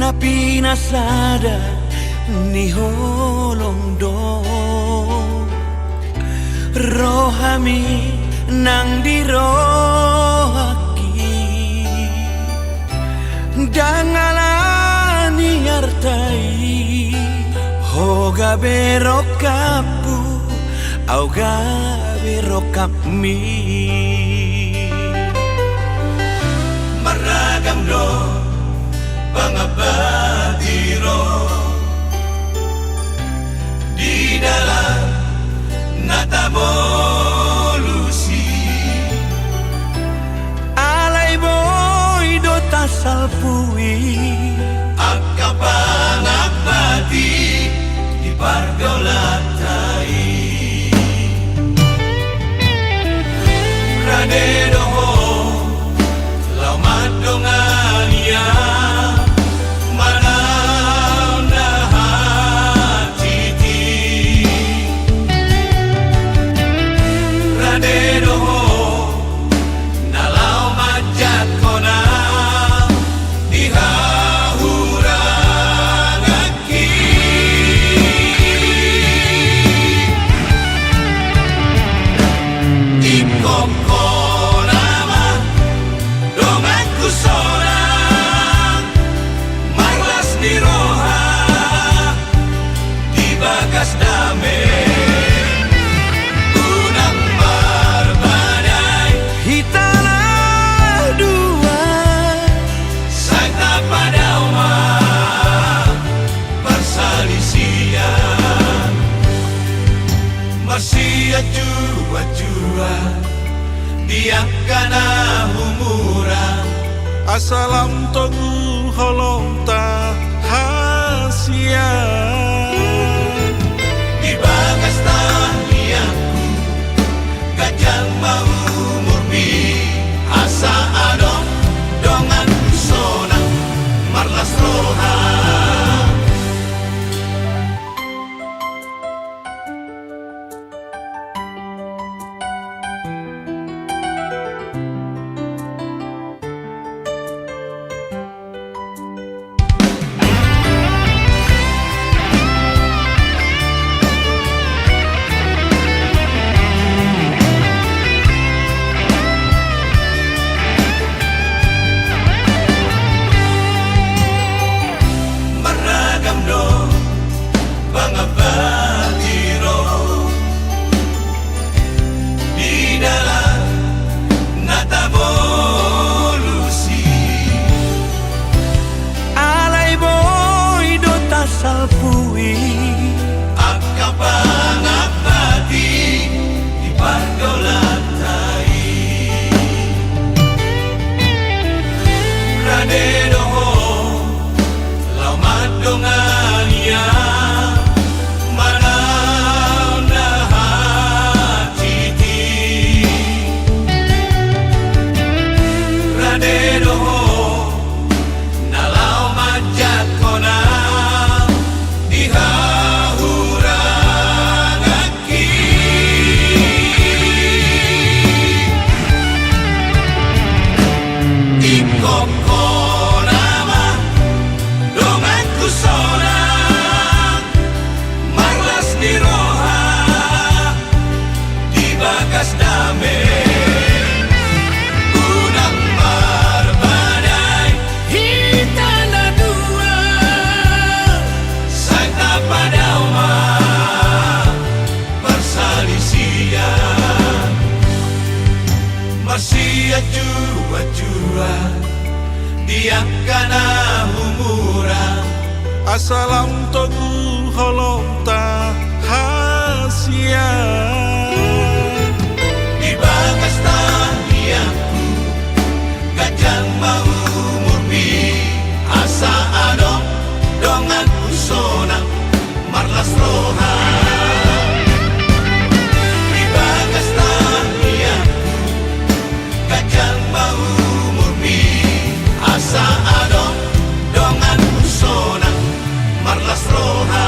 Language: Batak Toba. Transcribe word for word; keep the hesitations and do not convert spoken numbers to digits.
Tapi na sada ni holong do, rohami nang di rohangki. Ndang ala ni arta i, ho gabe rongkapku, au gabe rongkapmi. Marragam do pangambati ro di dalan na tamolusi. Alai boi do tasalpui angka pangambati di pargaulanta i. Rade do ho laho mandongani ia, manang na hatiti. Rade do ho na laho manjangkon au di hahurangan. Ingkon hona ma donganku sonang, marlas ni roha di bagas dame. Unang marbadai hita na dua, sai tapadao ma parsalisian. Marsianjuanjuan di angka na umur, asa lam togu holongta hasian. Di bagas tangiangku, ganjang ma umurmi, asa adong donganku sonang, marlas roha. Marragam do pangambati ro di dalan na tamolusi. Alai boi do tasalpui angka pangambati di pargaulanta i. Rade do ho laho mandongani ia, manang na hatiti. Rade do ho na laho manjangkon au di hahurangan. Ingkon hona ma donganku sonang, marlas ni roha di bagas dame. Unang marbadai hita na dua, sai tapadao ma parsalisian. Marsianjuanjuan di angka na umur, asa lam togu holongta hasian. Di bagas tangiangku, ganjang ma umurmi, asa adong donganku sonang, marlas roha. Di bagas tangiangku, ganjang ma umurmi, asa adong donganku sonang, marlas roha.